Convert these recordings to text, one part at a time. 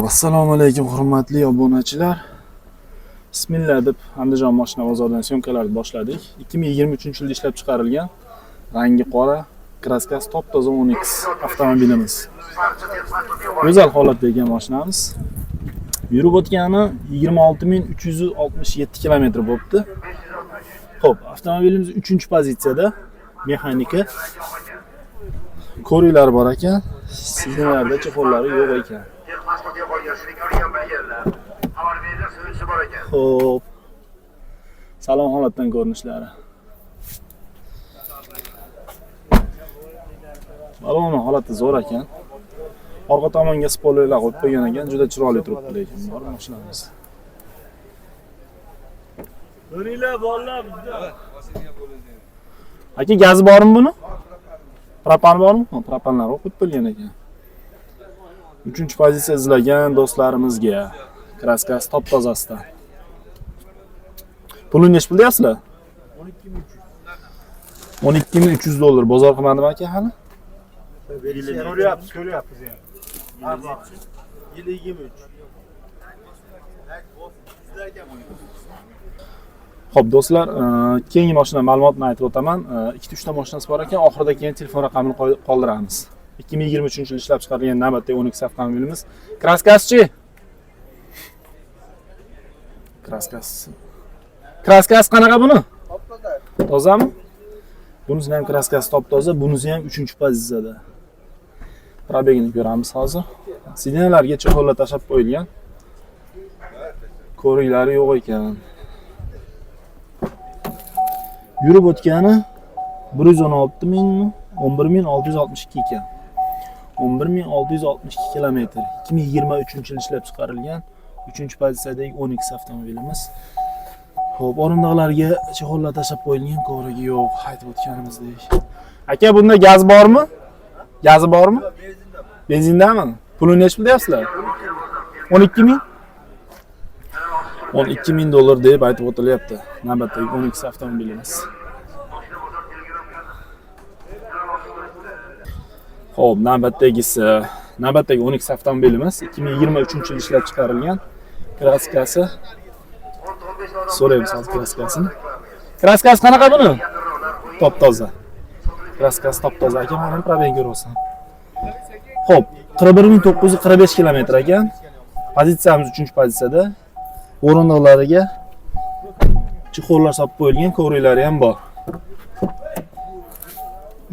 Assalomu alaykum, hurmatli obunachilar. Bismillah deb Andijon mashina bozoridan съёмка larni boshladik. 2023-yilda ishlab chiqarilgan, rangi qora, краска si top-toza Onix avtomobilimiz. Go'zal holatda ekan mashinamiz. Yurib o'tgani 26 367 kilometr bo'libdi. Xo'p, avtomobilimiz 3-pozitsiyada, mexanika. Ko'ringlar, bor ekan. Сиденье larda чехол lari yo'q ekan. Texpasportga qolgan, shuni ko'rgan, bilganlar. Xabar beringlar, suyunchi bor ekan. Xo'p. Salon holatdan ko'rinishlari. Baloni holati zo'r ekan. Orqa tomonga spoilerlar qo'yib qo'ygan ekan, juda chiroyli turibdi lekin bor mashinamiz. Ko'ringlar, bolalar, bizda. Aka, gazi bormi buni? Propan bormi? Ha, propanlar qo'yib qo'yilgan ekan. 3-pozitsiya izlagan do'stlarimizga краска si top tozasidan. Pulini nechi pul deyapsizlar? 12 300 dollar. Bozor qilmadimi, aka, hali? Ko'ryapmiz, ko'ryapmiz endi. Yili 23. Xo'p, do'stlar, keyingi mashina ma'lumotni aytib o'taman. Ikkita, uchta mashinasi bor ekan, oxirida keyin telefon raqamini qoldiramiz. 2023-yil ishlab chiqarilgan navbatdagi Onix avtomobilimiz. Краска sichi? Краска si. Краска si qanaqa buni? Tozami? Bunisini ham краска si top-toza, bunisi ham 3-pozitsiyada. Пробег ini ko'ramiz hozir. Сиденье larga чехол lar tashlab qo'yilgan. Ko'riklari yo'q ekan. Yurib o'tgani 116 mingmi? 11 662 ekan. 11 662 kilometr. 2023-yil ishlab chiqarilgan 3-pozitsiyadagi Onix avtomobilimiz. Xo'p, o'rindiqlarga чехол lar tashlab qo'yilgan, ko'rigi yo'q, aytib o'tganimizdek. Aka, bunda gaz bormi? Gazi bormi? Benzindami? Pulini nechi pul deyapsizlar? 12 ming? 12 ming dollar deb aytib o'tilyapti. Navbatdagi Onix avtomobilimiz. Xo'p, navbatdagi Onix avtomobilimiz 2023-yil ishlab chiqarilgan. Краска si, so'raymiz hozir краска sini. Краска si qanaqa buni? Top toza. Краска si top toza aka, mana пробег ko'ryapsan. Xo'p, 41 945 kilometr ekan. Pozitsiyamiz 3-pozitsiyada. O'rindiqlariga чехол lar solib qo'yilgan, kovriklari ham bor.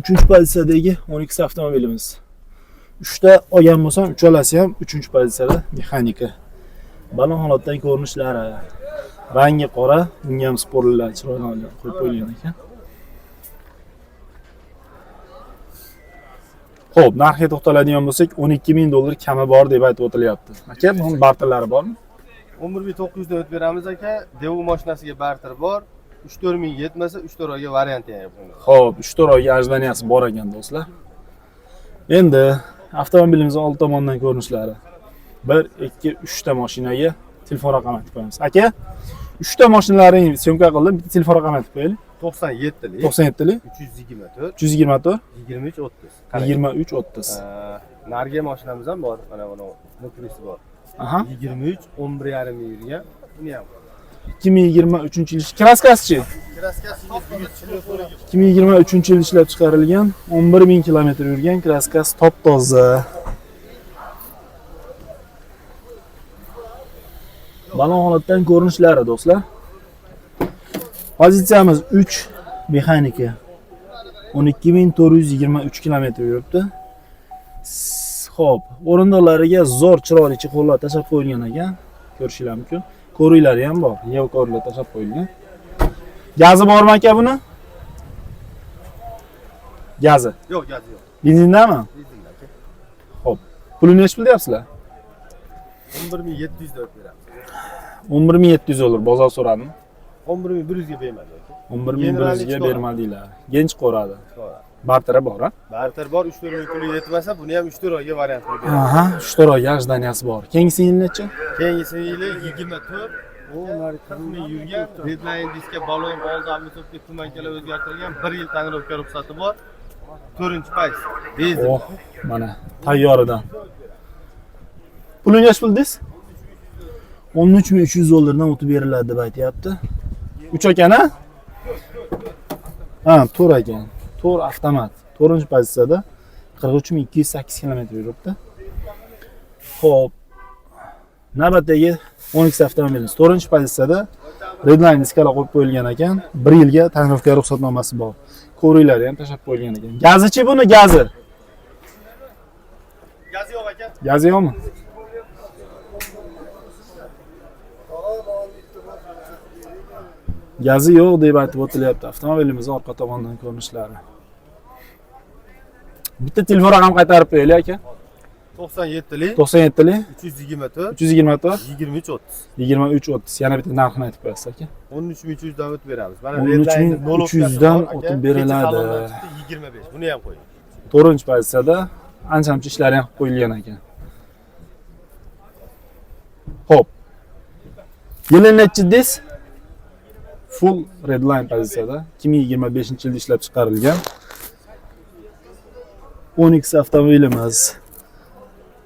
3-pozitsiyadagi Onix avtomobilimiz. 3 ta olgan bo'lsam, uchalasi ham 3-pozitsiyada, mexanika. Balon holatdagi ko'rinishlari. Rangi qora, bunga ham spoilerlar chiroyli qo'yib qo'yilgan ekan. Xo'p, narxiga to'xtaladigan bo'lsak, 12 ming dollar kami bor deb aytib o'tilyapti. Aka, buning barterlari bormi? 11 900 dan o'tib beramiz, aka. Daewoo mashinasiga barter bor. 3-4 ming yetmasa, 3-4 oyga varianti ham bor. Xo'p, 3-4 oyga ожидания si bor ekan, do'stlar. Endi avtomobilimiz old tomondan ko'rinishlari. 1, 2, 3 ta mashinaga telefon raqami aytib qo'yamiz. Aka, 3 ta mashinalaring съёмка qildim, bitta telefon raqami aytib qo'yaylik. 97lik 97lik 324 324 23 30. 23 30. Narigi mashinamiz ham bor. Mana buni Mukris bor. Aha. 23 11,5 ming yurgan. Buni ham. 2023-yil краска sichi? Краска si 2023-yil ishlab chiqarilgan, 11 ming kilometr yurgan, краска si top toza. Balon holatdan ko'rinishlari, do'stlar. Pozitsiyamiz 3, mexanika. 12 423 kilometr yuribdi. Xo'p, o'rindiqlariga zo'r chiroyli чехол lar tashlab qo'yilgan ekan. Ko'rishinglar mumkin. Ko'riklari ham bor. Yev ko'riklar tashlab qo'yilgan. Gazi bormi, aka, buni? Gazi. Yo'q, gazi yo'q. Benzindami? Benzinda, aka. Xo'p. Pulini nechi pul deyapsizlar? 11 700 dan o'tib beramiz. 11 700 dollar bozor so'radimi? 11 100 ga bermadi, aka. 11 100 ga bermadinglar. Gen chiqaradi. Chiqaradi. Barteri bor, a? Barter bor, 3-4 ming puli yetmasa, buni ham 3-4 oyga variant qilib beramiz. Aha, 3-4 oyga ожидания si bor. Keyingisi yil nechi? Keyingisi yili 24 40 ming yurgan, Redline diska, balon, oldi обвесовка, tumankalar o'zgartirilgan, 1 yil tonirovka ruxsati bor. 4-pays. Benzin. Oh, mana tayyoridan. Puli nechi pul dedingiz? 13 300 dollardan o'tib beriladi deb aytyapti. 3 ekan, a? Ha, 4 ekan. 4 avtomat. 4-pozitsiyada 43 208 kilometr yuribdi. Xo'p. Navbatdagi 12 avtomobilimiz 4-pozitsiyada, Redline diskalar qo'yib qo'yilgan ekan. 1 yilga tonirovka ruxsatnomasi bor. Kovriklari ham tashlab qo'yilgan ekan. Gazichi buni, gazi? Gazi yo'q aka. Gazi yo'qmi? Gazi yo'q deb aytib o'tilyapti. Avtomobilimiz orqa tomondan ko'rinishlari. Bitta telefon raqam qaytarib qo'yaylik, aka. 97lik 97lik 324 324 23 30. 23 30. Yana bitta narxini aytib qo'yasiz, aka. 13 300 dan o'tib beramiz. Mana 13 300 dan o'tib beriladi. 25. Buni ham qo'ying. 4 pozitsiyada ancha-muncha ishlari ham qilib qo'yilgan ekan. Xo'p. Yili nechi dedingiz? Full Redline pozitsiyada 2025-yilda ishlab chiqarilgan Onix avtomobilimiz.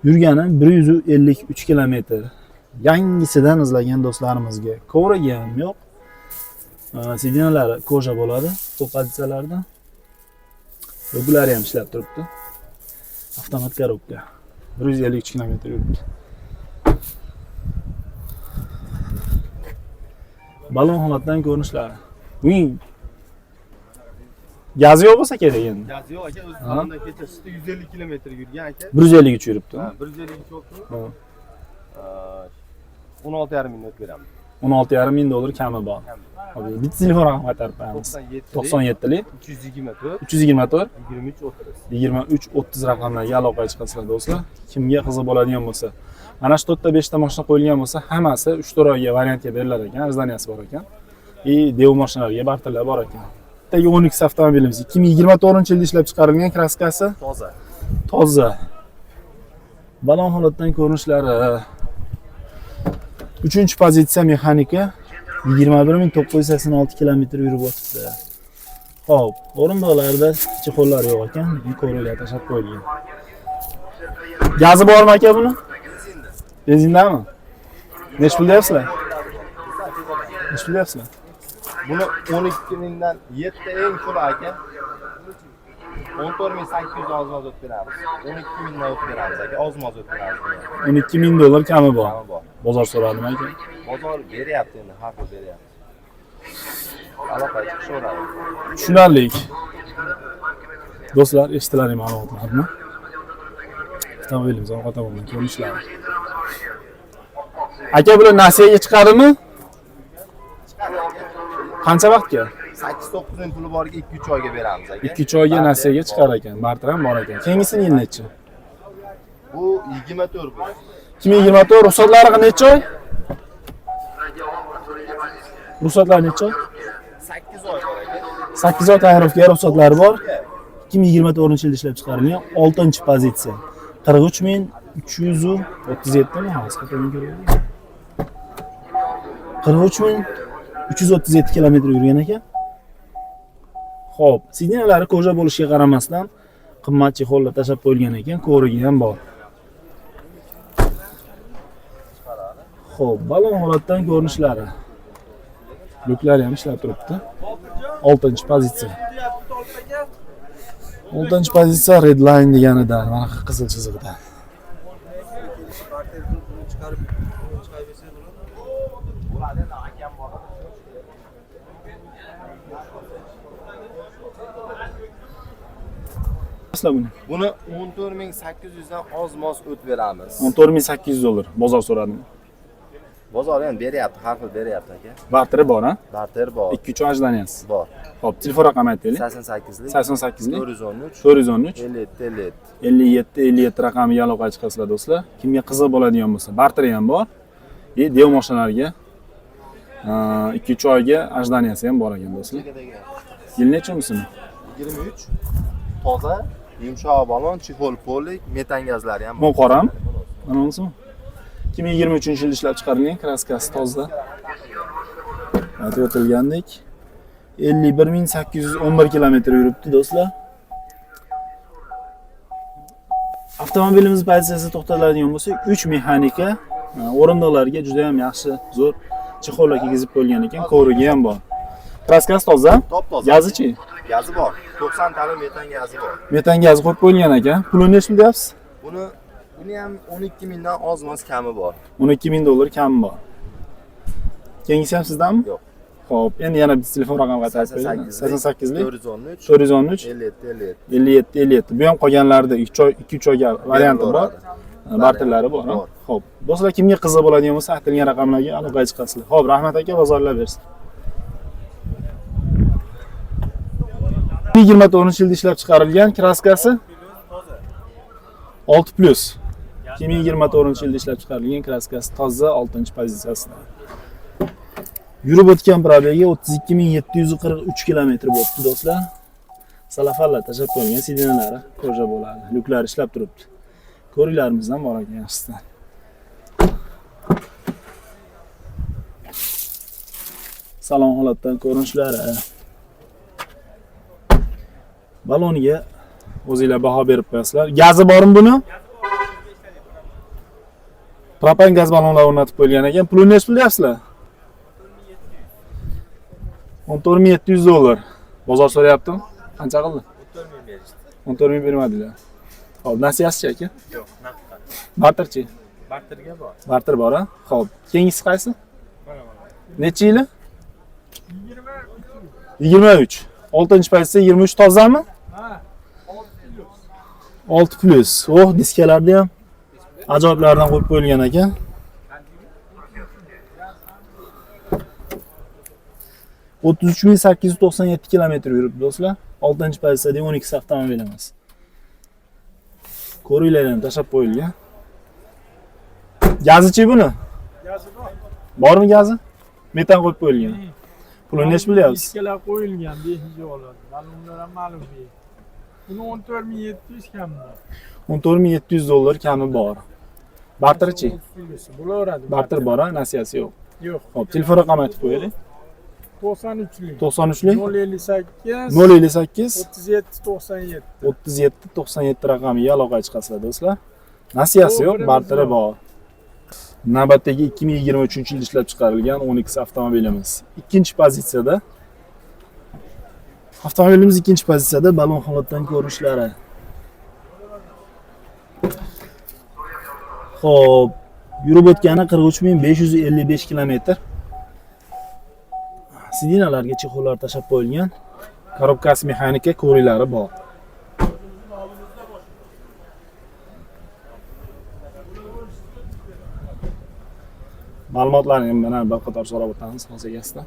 Yurgani 153 kilometr. Yangisidan izlagan do'stlarimizga. Kovrigi ham yo'q. Сиденья lari кожа bo'ladi bu pozitsiyalarda. Va bular ham ishlab turibdi. Avtomat коробка. 153 kilometr yuribdi. Balon holatdan ko'rinishlari. Buning gazi yo'q bo'lsa kerak endi. Gazi yo'q aka, o'zi Ha. salondan kecha chiqdi, 150 kilometr yurgan aka. 153 yuribdi. Ha, 153 bo'libdi. Ha. 16,5 ming o'tib beramiz. 16,5 ming dollar kami bor. Hop, bitta telefon raqam qaytarib qo'yamiz. 97 97lik 324 324 23 30. 23 30 raqamlarga aloqaga chiqasizlar, do'stlar. Kimga qiziq bo'ladigan bo'lsa. Mana shu to'rtta, beshta mashina qo'yilgan bo'lsa, hammasi 3-4 oyga variantga berilar ekan, ожидания si bor ekan. И Daewoo mashinalarga barterlar bor ekan. Bittagi Onix avtomobilimiz 2024-yilda ishlab chiqarilgan, краска si Toza. Toza. Balon holatdan ko'rinishlari. Uchinchi pozitsiya, mexanika, 21 986 kilometr yurib o'tibdi. Xo'p, o'rindiqlarda чехол lar yo'q ekan, lekin kovriklar tashlab qo'yilgan. Gazi bormi, aka, buni? Benzindami? Nechi pul deyapsizlar? Nechi pul deyapsizlar? Buni 12 mingdan 7 eng puli aka. 14 800 ozmoz o'tib beramiz. 12 mingdan o'tib beramiz aka, ozmoz o'tib beramiz buni. 12 ming dollar kami bor. Kami bor. Bozor so'radimi, aka? Bozor beryapti endi, har xil beryapti. Aloqaga chiqishaveradi. Tushunarli. Do'stlar, eshitilaring ma'lumotlarni. Avtomobilimiz orqa tomondan ko'rinishlari. Aka, bular nasiyaga chiqadimi? Qancha vaqtga? 8-9 ming puli borga 2-3 oyga beramiz aka. 2-3 oyga nasiyaga chiqar ekan. Barter ham bor ekan. Keyingisini yil nechi? Bu 24 bu. 2024, ruxsatlari necha oy? Ruxsatlar necha oy? 8 oy bor aka. 8 oy tonirovka ruxsatlari bor. 2024 yilda ishlab chiqarilgan, 6 pozitsiya. 43 337 mi? Hozir qayerdan ko'ryapman? 43 337 kilometr yurgan ekan. Xo'p, сиденья lari кожа bo'lishiga qaramasdan qimmat чехол lar tashlab qo'yilgan ekan, kovrigi ham bor. Xo'p, balon holatdan ko'rinishlari. Lyuklari ham ishlab turibdi. 6 pozitsiya. 6 pozitsiya, Redline deganidan, mana qizil chizig'idan. Chiqarib chiqarib bersa bo'ladi. Bo'ladi endi, akam bor. Sizlar buni Buni 14 800 dan oz-moz o't beramiz. 14 800 dollar. Bozor so'radim. Bozor endi beryapti, har xil beryapti aka. Barteri bor, ha? Barter bor. 2-3 ожидания si. Bor. Xo'p, telefon raqami aytaylik. 88lik 88lik 413 413 57 57. 57 57 raqamiga aloqaga chiqasizlar, do'stlar. Kimga qiziq bo'ladigan bo'lsa, barteri ham bor. И Daewoo mashinalariga 2-3 oyga ожидания si ham bor ekan, do'stlar. Yil necha unisini? 23, toza, yumshoq balon, чехол полик, metan gazlari ham Bu qorami? Mana bunisimi? 2023 yilda ishlab chiqarilgan, краска si toza. Aytib o'tilgandek, 51 811 kilometr yuribdi, do'stlar. Avtomobil Avtomobilimiz pozitsiyasida to'xtaladigan bo'lsak, 3 mexanika, o'rindiqlarga juda ham yaxshi, zo'r чехол lar kiygizib qo'yilgan ekan, kovrigi ham bor. Краска si toza? Top toza. Gazichi? Gazi bor. 90 tali metan gazi bor. Metan gazi qo'yib qo'yilgan ekan. Puli nechi pul deyapsiz? Buni ham 12 mingdan oz-moz kami bor. 12 ming dollar kami bor. Keyingisi ham sizdanmi? Yo'q. Xo'p, endi yana bitta telefon raqami qaytarib qo'ying. 88 88lik 413 413 57 57. 57 57. Bu ham qolganlarida 2 oy 2-3 oyga varianti bor. Barterlari bor. Bor. Xo'p, do'stlar, kimga qiziq bo'ladigan bo'lsa, aytilgan raqamlarga aloqaga chiqasizlar. Xo'p, rahmat aka, bozorlar bersin. 2024-yilda ishlab chiqarilgan, краска si 6 plus. 2024-yilda ishlab chiqarilgan, краска si toza, 6-pozitsiyasida. Yurib o'tgan пробег i 32 743 kilometr bo'libdi, do'stlar. Salafanlar tashlab qo'yilgan, сиденья lari кожа bo'ladi. Lyuklar ishlab turibdi. Ko'riklarimiz ham bor ekan yaxshisidan. Salon holatdan ko'rinishlari. Baloniga o'zinglar baho berib qo'yasizlar. Gazi bormi buni? Propan gaz ballonlar o'rnatib qo'yilgan ekan. Pulini nechi pul deyapsizlar? 14 700 dollar. Bozor so'rayaptimi? Qancha qildi? 14 ming berishdi. 14 ming bermadilar. Xo'p, nasiyasichi aka? Yo'q, naqd. Barterchi? Barterga bor. Barter bor, a? Xo'p, keyingisi qaysi? Mana mana. Necha yili? 23. 6 pozitsiya, 23 tozami? Ha. 6 plus. Oh, diskalarda ham ajoyiblardan qo'yib qo'yilgan ekan. 33 897 kilometr yuribdi, do'stlar. 6 pozitsiyada 12 avtomobilimiz. Ko'ringlar ham tashlab qo'yilgan. Gazichi buni? Gazi bor. Bormi gazi? Metan qo'yib qo'yilgan. Pulini nechi pul deyapsiz? Diskalar qo'yilgan, 5 oladi. Ballonlar ham ma'lum. Buni 14 700 kam bor. 14 700 dollar kami bor. Barterchi? Bo'laveradi. Barter bor, ha, nasiyasi yo'q. Yo'q. Xo'p, telefon raqami aytib qo'yaylik. 93lik. 93lik 058 058 37 97. 37 97 raqamiga aloqaga chiqasizlar, do'stlar. Nasiyasi yo'q, barteri bor. Navbatdagi 2023 yilda ishlab chiqarilgan 12 avtomobilimiz. Ikkinchi pozitsiyada. Avtomobilimiz ikkinchi pozitsiyada, balon holatdan ko'rinishlari. Xo'p, yurib o'tgani 43 555 kilometr. Сиденья larga чехол lar tashlab qo'yilgan. Коробка si mexanika, kovriklari bor. Ma'lumotlarni mana bir qator so'rab o'tamiz hozir egasidan.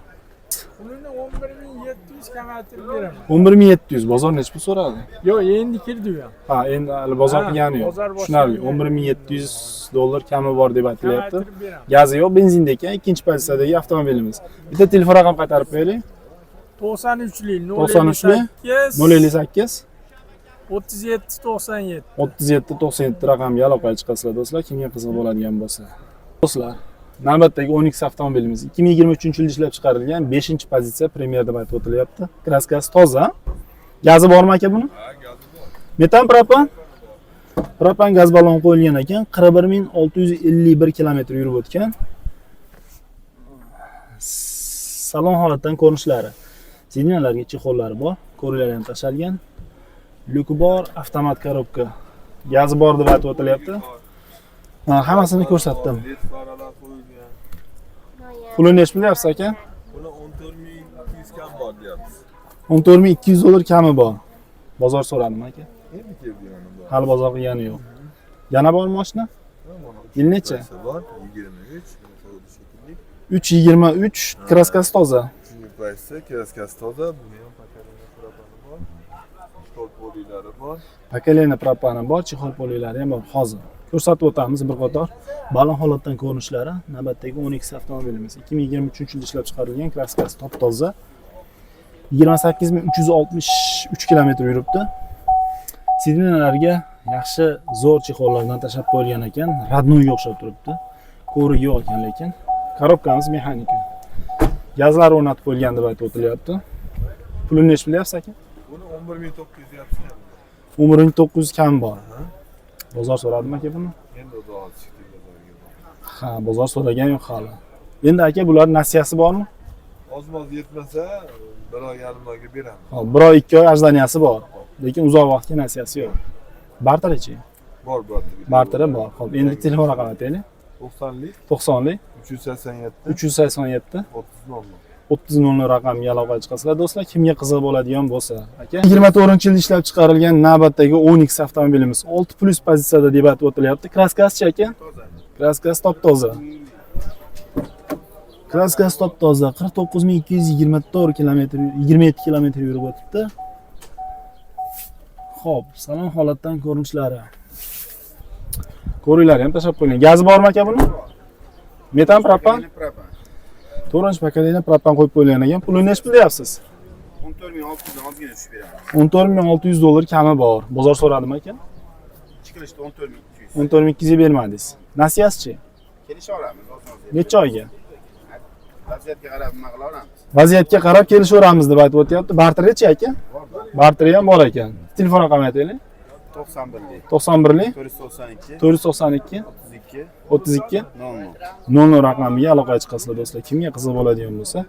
Pulini 11 700 kamaytirib beraman. 11 700, bozor nechi pul so'radi? Yo'q, endi kirdi u ham. Ha, endi hali bozor Ha, qilgani yo'q. bozor Tushunarli. boshlangan. 11 700 dollar kami bor deb aytilyapti. Kamaytirib beraman. Gazi yo'q, benzinda ekan, ikkinchi pozitsiyadagi avtomobilimiz. Bitta telefon raqam qaytarib qo'yaylik. 93lik 93lik 058 058 37 97. 37 97 raqamga aloqaga chiqasizlar, do'stlar, kimga qiziq bo'ladigan bo'lsa. Do'stlar, navbatdagi 12 avtomobilimiz 2023 yilda ishlab chiqarilgan, 5 pozitsiya, Premier deb aytib o'tilyapti. Краска si toza. Gazi bormi aka buni? Ha, gazi bor. Metan, propan? Propan gaz ballon qo'yilgan ekan. 41 651 kilometr yurib o'tgan. Salon holatdan ko'rinishlari. Сиденья larga чехол lari bor, ko'riklari ham tashalgan. Lyuki bor, avtomat коробка. Gazi bor deb aytib o'tilyapti. Ha, hammasini ko'rsatdim. Led faralar qo'yilgan. Pulini nechi pul deyapsiz aka? Buni 14 200 kam bor deyapmiz. 14 200 dollar kami bor. Bozor so'radim aka. Endi keldi yana bu. Hali bozor qilgani yo'q. Yana bor mashina? Yil necha? Bor, 23, xuddi shekilli. 3.23, краска si toza. Uchinchi pozitsiya, краска si toza, buni ham поколение propani bor. Stol poliklari bor. Поколение propani bor, чехол poliklari ham bor hozir. Ko'rsatib o'tamiz bir qator. Balon holatdan ko'rinishlari. Navbatdagi 12 avtomobilimiz 2023 yilda ishlab chiqarilgan, краска si top toza. 28 363 kilometr yuribdi. Сиденья larga yaxshi zo'r чехол lardan tashlab qo'yilgan ekan. Родной ga o'xshab turibdi. Ko'rigi yo'q ekan lekin. Коробка miz mexanika. Gazlar o'rnatib qo'yilgan deb aytib o'tilyapti. Pulini nechi pul deyapsiz aka? Buni 11 900 deyapsiz. 11 900 kam bor. Bozor so'radimi aka buni? Endi xudo xohlasa chiqdik bozorga. Ha, bozor so'ragan yo'q hali. Endi aka, bular nasiyasi bormi? Oz-moz yetmasa, bir oy, yarim oyga beramiz. Hop, bir oy, 2 oy ожидания si bor. Lekin uzoq vaqtga nasiyasi yo'q. Barterichi? Bor, bor. Barteri bor. Xo'p, endi telefon raqami aytaylik. 90lik 90lik 387 387 30 00. 30 00 raqamiga aloqa chiqasizlar, do'stlar, kimga qiziq bo'ladigan bo'lsa. Aka, 24-yilda ishlab chiqarilgan navbatdagi Onix avtomobilimiz 6 plus pozitsiyada deb aytib o'tilyapti. Краска sichi, aka? Краска si top toza. Краска si top toza. 49 224 kilometr, 27 kilometr yurib o'tibdi. Xo'p, salon holatdan ko'rinishlari. Ko'ringlar ham tashlab qo'yilgan. Gazi bormi, aka, buni? Metan, propan? To'rtinchi поколение, propan qo'yib qo'yilgan ekan. Pulini nechi pul deyapsiz? 14 600 dan ozgina tushib beramiz. 14 600 dollar kami bor. Bozor so'radimi, aka? Chiqilishda 14 200. 14 200 ga bermadingiz. Nasiyasichi? Kelisha olamiz oz-moz. Necha oyga? Vaziyatga qarab nima qila olamiz. Vaziyatga qarab kelishaveramiz deb aytib o'tyapti. Barterichi, aka? Barteri ham bor ekan. Telefon raqami aytaylik. 91lik 91lik 492 492 32 32 00. 00 raqamiga aloqaga chiqasizlar, do'stlar. Kimga qiziq bo'ladigan bo'lsa.